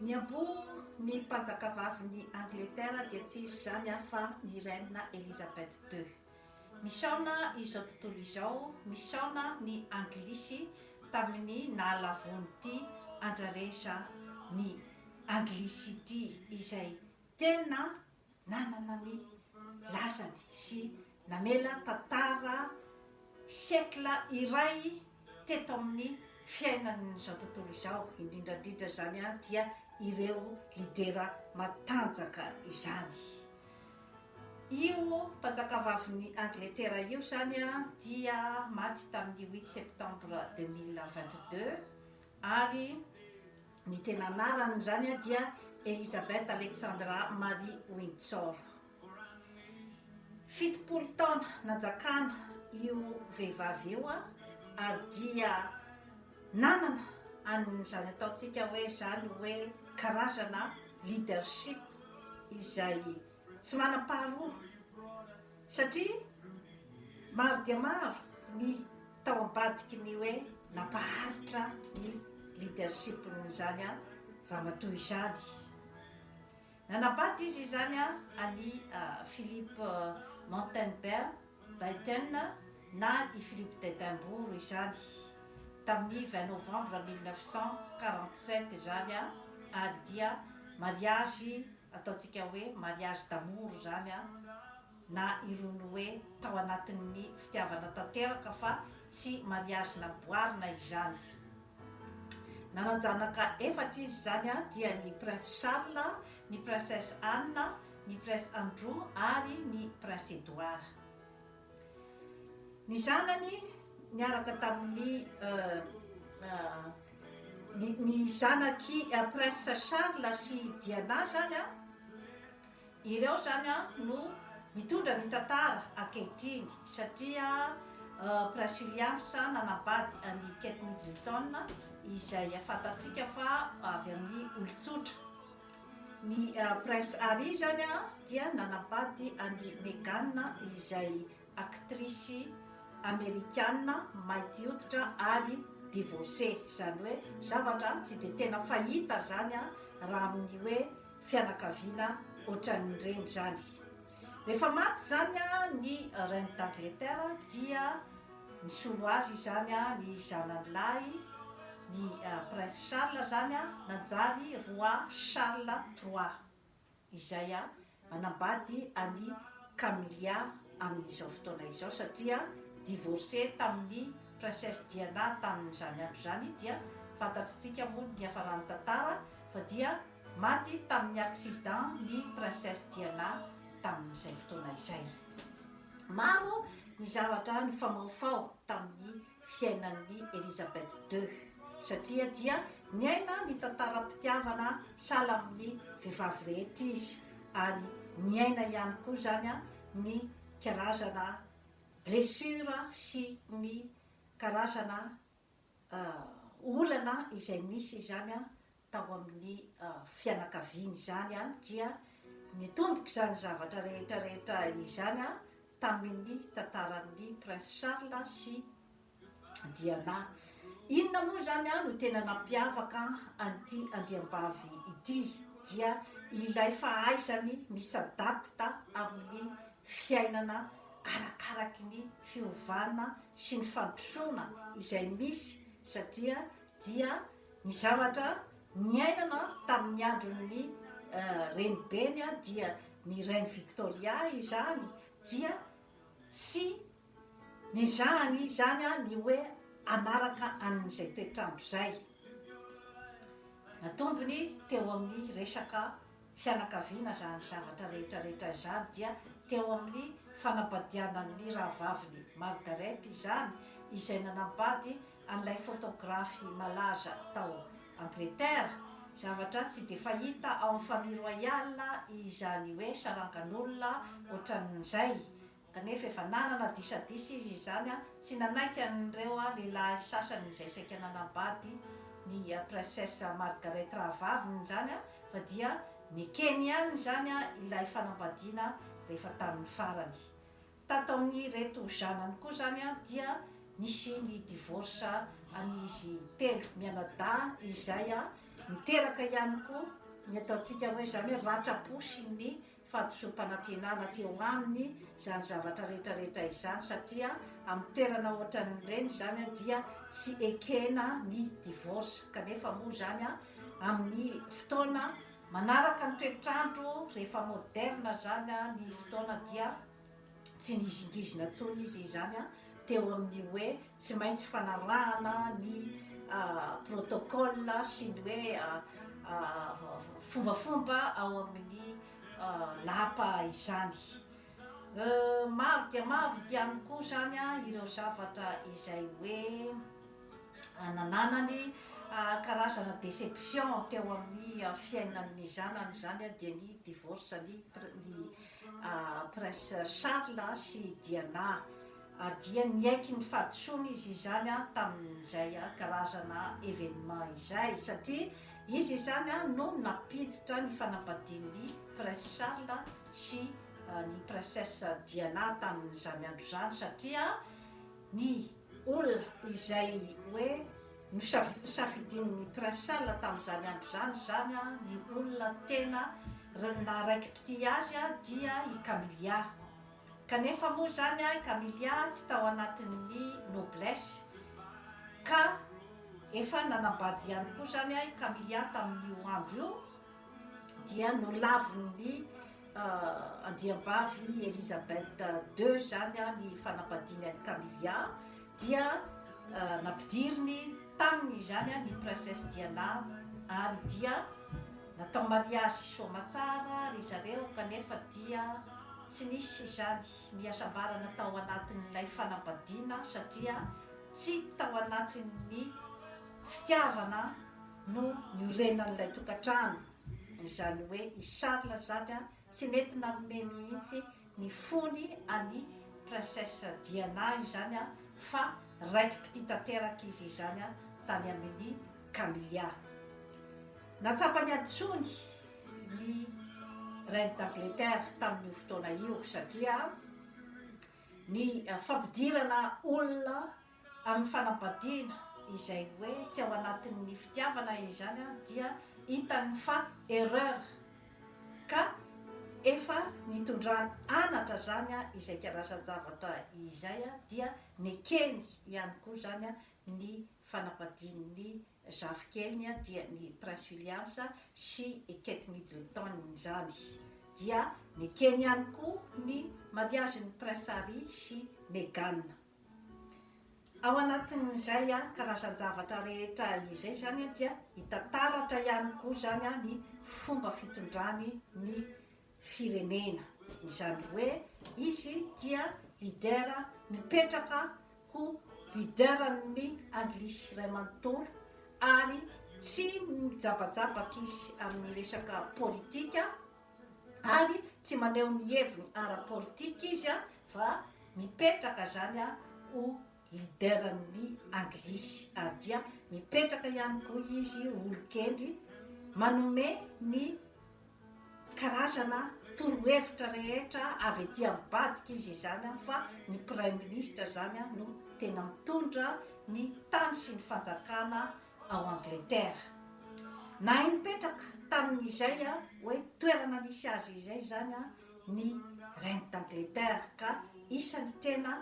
Niamboho ny mpanjakavavin'i Angletera dia tsy iza izany fa ny Reine Elizabeth ii. Misaona izao tontolo izao, misaona ny Anglisy tamin'ny nahalavoan'ity andrareza ny Anglisy ity izay tena nanana ny lazany sy namela tantara siècle iray teto amin'ny fiainan'izao tontolo izao, indrindra indrindra izany dia ireo lidera matanjaka izany. Io mpanjakavavin'i Angletera io izany dia maty tamin'ny huit septembre 2022 ary ny tena anarany izany dia Elizabeth Alexandra Marie Windsor. 70 taona nanjakana io vehivavy io ary dia nanana an'izany ataontsika hoe izany hoe karazana leadership izay tsy manam-paharoa satria maro dia maro ny tao ambadiky ny hoe nampaharitra ny leadership-n'izany ramatoa izany. Nanambady izy izany an'i Philip Mountbatten na i Philip d'Edimbourg izany tamin'ny 20 novembre 1947 izany ary dia mariazy ataontsika hoe mariage d'amour izany na irony hoe tao anatin'ny fitiavana tanteraka fa tsy mariage namboarina izany. Nanan-janaka efatra izy izany dia ny Prince Charles, ny Princesse Anne, ny Prince Andrew ary ny Prince Edouard. Ny zanany niaraka tamin'ny ny ny zanak'i Prince Charles sy Diana izany Ireo izany no mitondra ny tantara ankehitriny satria Prince Williams nanambady an'i Kate Middleton izay fantatsika fa avy amin'ny olon-tsotra. Ny Prince Harry izany dia nanambady an'i Meghan izay actrice amerikana mainty hoditra ary divorcée, izany hoe zavatra tsy dia tena fahita izany raha amin'ny hoe fianakaviana ohatran'ireny izany. Rehefa maty izany ny Reine d'Angleterre dia nisolo azy izany ny zanany lahy, ny Prince Charles izany nanjary Roi Charles trois izay manambady an'i Camilla amin'izao fotoana izao satria divorcé tamin'ny Princesse Diana tamin'izany andro izany dia fantatritsika moa ny niafaran'ny tantara fa dia maty tamin'ny accident ny Princesse Diana tamin'izay fotoana izay. Maro ny zavatra nifamahofaho tamin'ny fiainan'i Elizabeth ii satria dia niaina ny tantaram-pitiavana sahala amin'ny vehivavy rehetra izy ary niaina ihany koa izany ny karazana blessure sy ny karazana olana izay nisy izany tao amin'ny fianakaviany izany dia nitomboka izany zavatra rehetra rehetra izany tamin'ny tantaran'ny Prince Charles sy Diana. Inona moa izany no tena nampiavaka an'ity andriambavy ity dia ilay fahaizany mi-s'adapte amin'ny fiainana arakaraky ny fiovana sy ny fandrosoana izay misy satria dia ny zavatra niainana tamin'ny andron'ny renibeny dia ny Reine Victoria izany dia tsy nezahany izany ny hoe hanaraka an'izay toetr'andro izay. Natombony teo amin'ny resaka fianakaviana izany zavatra rehetra rehetra izany dia teo amin'ny fanambadianan'ny rahavaviny Margaret izany izay nanambady an'ilay photographe malaza tao Angleterre, zavatra tsy dia fahita ao amin'ny famille royale izany hoe sarangan'olona ohatran'izay, kanefa efa nanana disadisa izy izany, tsy nanaiky an'ireo lehilahy sasany izay saika nanambady ny princesse Margaret rahavaviny izany fa dia nekeny ihany izany ilay fanambadiana rehefa tamin'ny farany. Tato amin'ireto zanany koa izany dia nisy ny divorce an'izy telo mianadahy izay. Niteraka ihany koa ny ataontsika hoe izany hoe ratram-po sy ny fahadisoam-panantenana teo aminy izany zavatra rehetra rehetra izany satria amin'ny toerana ohatran'ireny izany dia tsy ekena ny divorce kanefa moa izany amin'ny fotoana manaraka ny toetr'andro rehefa moderne izany ny fotoana dia tsy nihizingizina intsony izy izany teo amin'ny hoe tsy maintsy fanarahana ny protocole sy ny hoe fombafomba ao amin'ny lapa izany. Maro dia maro ihany koa izany ireo zavatra izay hoe nananany karazana déception teo amin'ny fiainan'ny zanany izany dia ny divorce ny ny Prince Charles sy Diana ary dia niaiky ny fahadisoany izy izany tamin'izay karazana événement izay satria izy izany no nampiditra ny fanambadian'ny Prince Charles sy ny Princesse Diana tamin'izany andro izany satria ny olona izay hoe Nosafidian'ny Prince Charles tamin'izany andro izany izany ny olona tena naharaiki-pitia azy dia i Camilla. Kanefa moa izany i Camilla tsy tao anatin'ny noblesse ka efa nanambady ihany koa izany i Camilla tamin'io andro io dia nolavin'ny andriambavy Elizabeth ii izany ny fanambadiany an'i Camilla dia nampidiriny taminy izany ny Princesse Diana ary dia natao mariazy soamatsara ry zareo kanefa dia tsy nisy izany ny hasambarana tao anatin'ilay fanambadiana satria tsy tao anatin'ny fitiavana no niorenan'ilay tokantrano, izany hoe i Charles izany tsy nety nanome mihitsy ny fony an'i Princesse Diana izany fa raiki-pitia tanteraka izy izany tany amin'i Camilla. Nahatsapa ny hadisoany ny Reine d'Angleterre tamin'io fotoana io satria ny fampidirana olona Amin'ny fanambadiana izay hoe tsy ao anatin'ny fitiavana izany dia hitany fa erreur ka efa nitondrany anatra zany izay karazan-javatra izay dia nekeny ihany koa zany ny fanambadian'ny zafikeliny dia ny Prince Williams sy Kate Middleton izany dia nekeny ihany koa ny mariazin'ny Prince Harry sy Meghan. Ao anatin'izay karazan-javatra rehetra izay izany dia hita taratra ihany koa izany ny fomba fitondrany ny firenena. Izany hoe izy dia leader mipetraka ho leader-n'ny anglisy iray manontolo ary tsy mijabajabaka izy amin'ny resaka politika ary tsy maneho ny heviny ara-politika izy fa mipetraka izany ho leader-n'ny anglisy ary dia mipetraka ihany koa izy ho olon-kendry manome ny karazana torohevitra rehetra avy aty ambadika izy izany fa ny praiminisitra izany no tena mitondra ny tany sy ny fanjakana ao Angleterre. Nahay nipetraka tamin'izay hoe toerana nisy azy izay izany ny Reine d'Angleterre ka isan'ny tena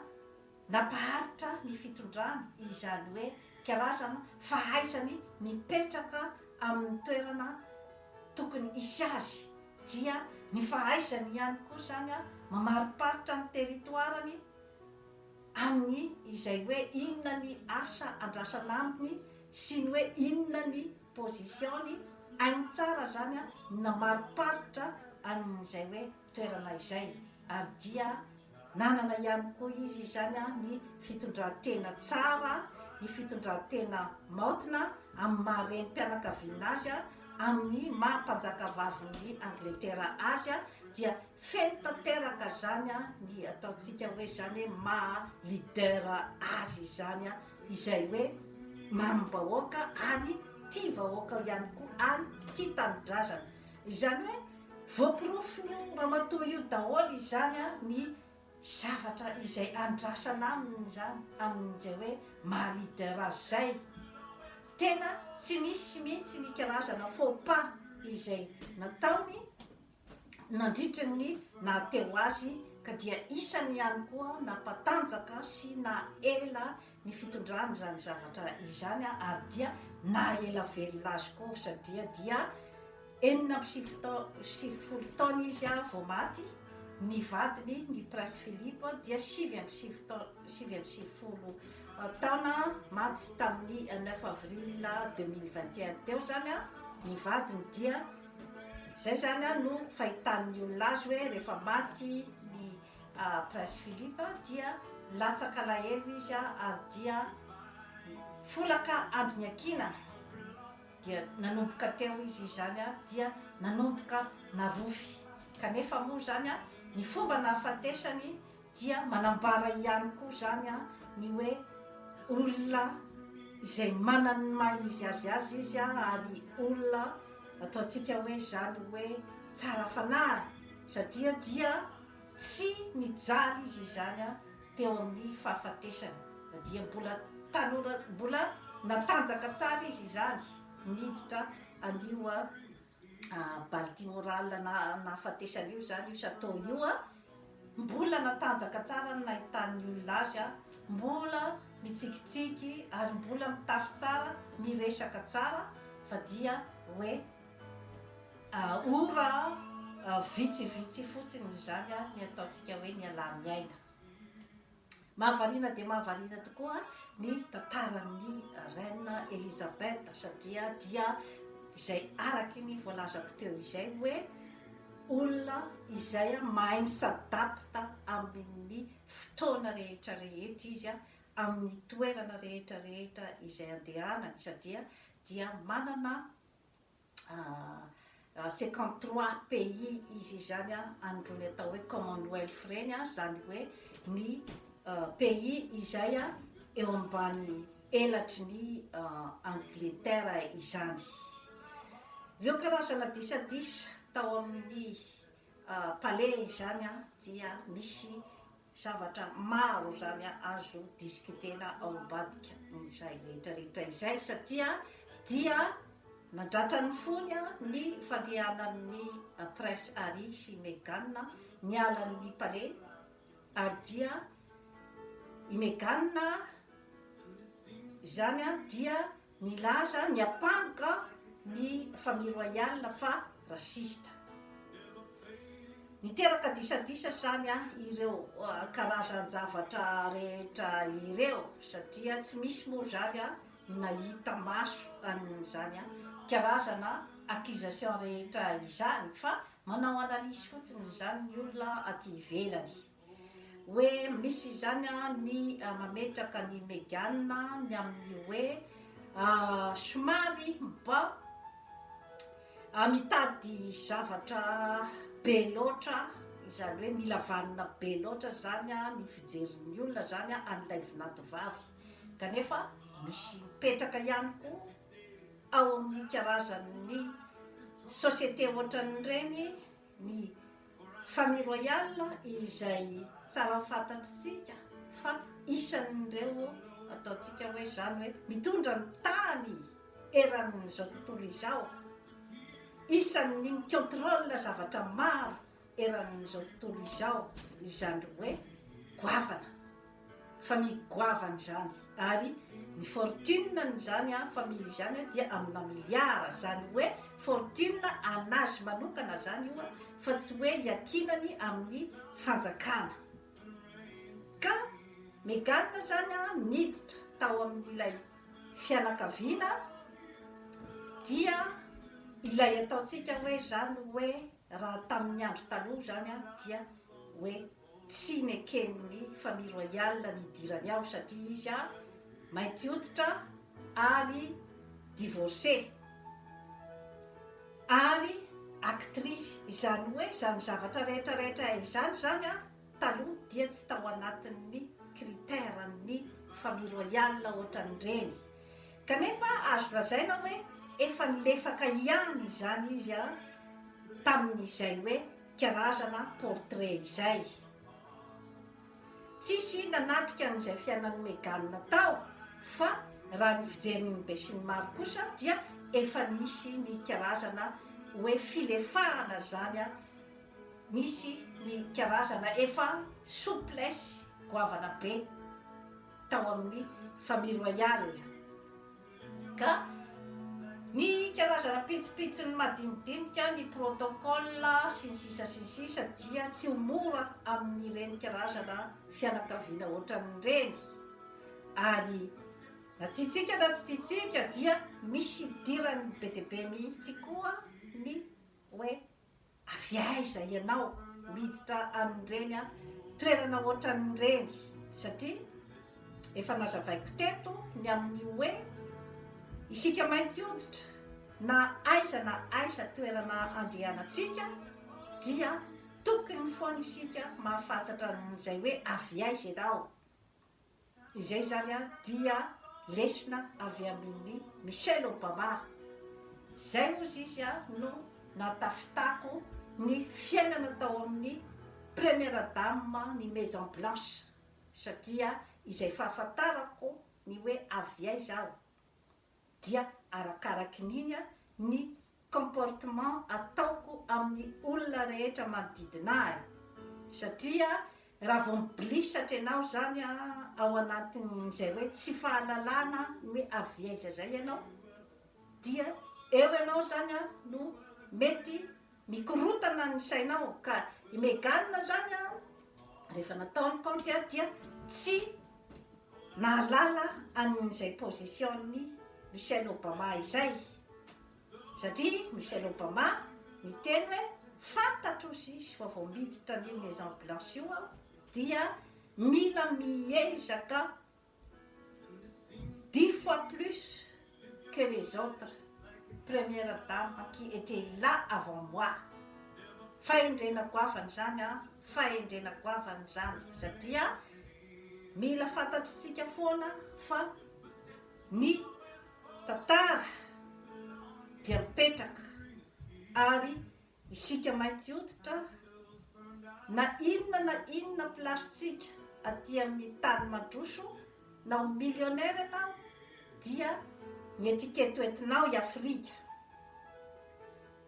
nampaharitra ny fitondrany izany hoe karazana fahaizany mipetraka amin'ny toerana tokony hisy azy dia ny fahaizany ihany koa izany mamariparitra ny territoire-ny amin'ny izay hoe inona ny asa andrasana aminy sy ny hoe inona ny position-ny, hainy tsara izany ny namariparitra an'izay hoe toerana izay ary dia nanana ihany koa izy izany ny fitondran-tena tsara, ny fitondran-tena maotina amin'ny maha renim-pianakaviana azy, amin'ny maha mpanjakavavin'i Angletera azy dia Feno tanteraka zany ny ataontsika hoe zany hoe maha leader azy izany izay hoe mamim-bahoaka ary tia vahoaka ihany koa ary tia tanindrazana. Izany hoe voaporofon'io ramatoa io daholo izany ny zavatra izay andrasana aminy izany amin'izay hoe maha leader azy izay. Tena. Tsy nisy mihitsy ny karazana faux pas izay nataony nandritra ny naha teo azy ka dia isany ihany koa nampatanjaka sy naha ela ny fitondrany izany zavatra izany ary dia naha ela velona azy koa satria dia 96 taona izy vao maty, ny vadiny ny Prince Philippe dia 99 taona maty tamin'ny neuf avril 2021 teo izany ny vadiny dia izay izany no fahitan'ny olona azy hoe rehefa maty ny Prince Philippe dia latsaka alahelo izy ary dia folaka andry niankinana. Dia nanomboka teo izy izany dia nanomboka narofy. Kanefa moa izany ny fomba nahafatesany dia manambara ihany koa izany ny hoe olona izay manana ny maha izy azy azy izy ary olona ataontsika hoe izany hoe tsara fanahy satria dia tsy nijaly izy izany teo amin'ny fahafatesany dia mbola tanora mbola natanjaka tsara izy izany niditra an'io Baltimoral nahafatesana io izany io chateau io mbola natanjaka tsara ny nahitan'ny olona azy mbola mitsikitsiky ary mbola mitafy tsara miresaka tsara fa dia hoe ora vitsivitsy fotsiny izany ny ataontsika hoe nialany aina. Mahavariana dia mahavariana tokoa ny tantaran'ny Reine Elizabeth satria dia izay araky ny voalazako teo izay hoe olona izay mahay mi-s'adapte amin'ny fotoana rehetra rehetra izy, amin'ny toerana rehetra rehetra izay andehanany satria dia manana 53 pays izy izany an'irony atao hoe Commonwealth ireny, izany hoe ny pays izay eo ambany elatry ny Angleterre izany. Ireo karazana disadisa tao amin'ny palais izany dia misy zavatra maro izany azo discuter-na ao ambadika izay rehetra rehetra izay satria dia nandratra ny fony ny fandehanan'ny Prince Harry sy Meghan niala ny palais ary dia i Meghan izany dia Nilaza niampanga ny famille royale fa raciste. Niteraka disadisa izany ireo karazan-javatra rehetra ireo satria tsy misy moa izany ny nahita maso an'izany karazana accusation rehetra izany fa manao analyse fotsiny izany ny olona aty ivelany. Hoe misy izany ny mametraka an'i Meghan ny amin'ny hoe somary mba mitady zavatra be loatra, izany hoe mila vanona be loatra izany ny fijerin'ny olona izany an'ilay vinantovavy. Kanefa misy mipetraka ihany koa ao amin'ny karazan'ny société ohatran'ireny ny Famille royale izay tsara fantatr'tsika fa isan'ireo ataontsika hoe izany hoe mitondra ny tany eran'izao tontolo izao, isan'ny mi-contrôle zavatra maro eran'izao tontolo izao izany hoe goavana. Famille goavana izany ary ny fortune n'izany famille izany dia amina milliard izany hoe fortune an'azy manokana izany io fa tsy hoe iankinany amin'ny fanjakana. Ka Meghan izany niditra tao amin'ilay fianakaviana dia ilay ataontsika hoe izany hoe raha tamin'ny andro taloha izany dia hoe Tsy neken'ny famille royale ny hidirany ao satria izy mainty hoditra ary divorcé ary actrice izany hoe izany zavatra rehetra rehetra izany izany taloha dia tsy tao anatin'ny critère ny famille royale ohatran'ireny kanefa azo lazaina hoe efa nilefaka ihany izany izy tamin'izay hoe karazana portrait izay. Tsisy nanatrika an'izay fiainan'i Meghan tao fa Raha ny fijerin'ny besinimaro kosa dia efa nisy ny karazana hoe filefahana izany, nisy ny karazana efa souplesse goavana be tao amin'ny famille royale. Ka ny karazana pitsopitsony madinidinika, ny protocole sy ny sisa sy ny sisa dia tsy ho mora amin'ireny karazana fianakaviana ohatran'ireny. Ary na tiantsika na tsy tiantsika dia misy idirany be dia be mihitsy koa ny hoe avy aiza ianao miditra an'ireny toerana ohatran'ireny satria efa nazavaiko teto ny amin'ny hoe isika mainty hoditra na aiza na aiza toerana andehanantsika dia tokony foana isika mahafantatra an'izay hoe avy aiza ianao. Izay izany dia lesona avy amin'i Michelle Obama. Izay hozy izy no nahatafitako ny fiainana tao amin'ny Première Dame ny Maison Blanche satria izay fahafantarako ny hoe avy aiza aho dia arakarakin'iny ny comportement ataoko amin'ny olona rehetra manodidina ahy satria raha vao mibilisatra ianao izany ao anatin'izay hoe tsy fahalalana ny hoe avy aiza izay ianao dia eo ianao izany no mety mikorotana ny sainao ka i Meghan izany rehefa natao ny compte dia tsy nahalala an'izay position-n'i Michelle Obama izay satria Michelle Obama niteny hoe fantatro izy fa vao miditra an'io Maison Blanche io aho dia mila miezaka 10 fois plus que les autres premières dames qui étaient là avant moi. Fahendrena goavana izany an, fahendrena goavana izany satria mila fantatritsika foana fa ny tantara dia mipetraka ary isika mainty hoditra na inona na inona place-tsika aty amin'ny tany mandroso na ho millionnaire ianao dia ny étiquette hoentinao i Afrika.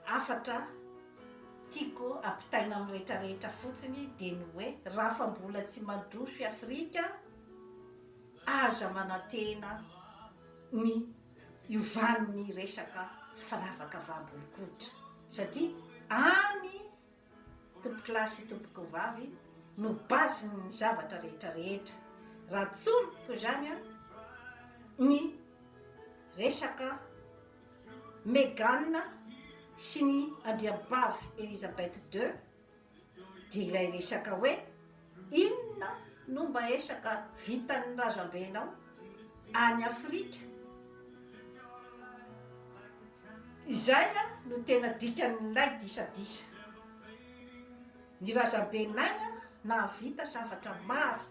Hafatra tiako ampitaina amin'ny rehetra rehetra fotsiny dia ny hoe raha fa mbola tsy mandroso i Afrika aza manantena ny hiovan'ny resaka fanavakavaham-bolon-koditra satria any tompokolahy sy tompokovavy no base-n'ny zavatra rehetra rehetra. Raha tsoriko izany an, ny resaka Meghan sy ny andriambavy Elizabeth ii dia ilay resaka hoe inona no mba esaka vitan'ny razambenao any Afrika? Izay no tena dikan'ilay disadisa. Ny razambenay nahavita zavatra maro.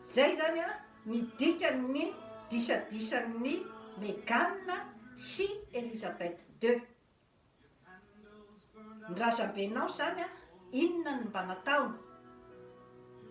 Izay izany ny dikan'ny disadisan'i Meghan sy Elizabeth ii. Ny razambenao izany inona no mba nataony?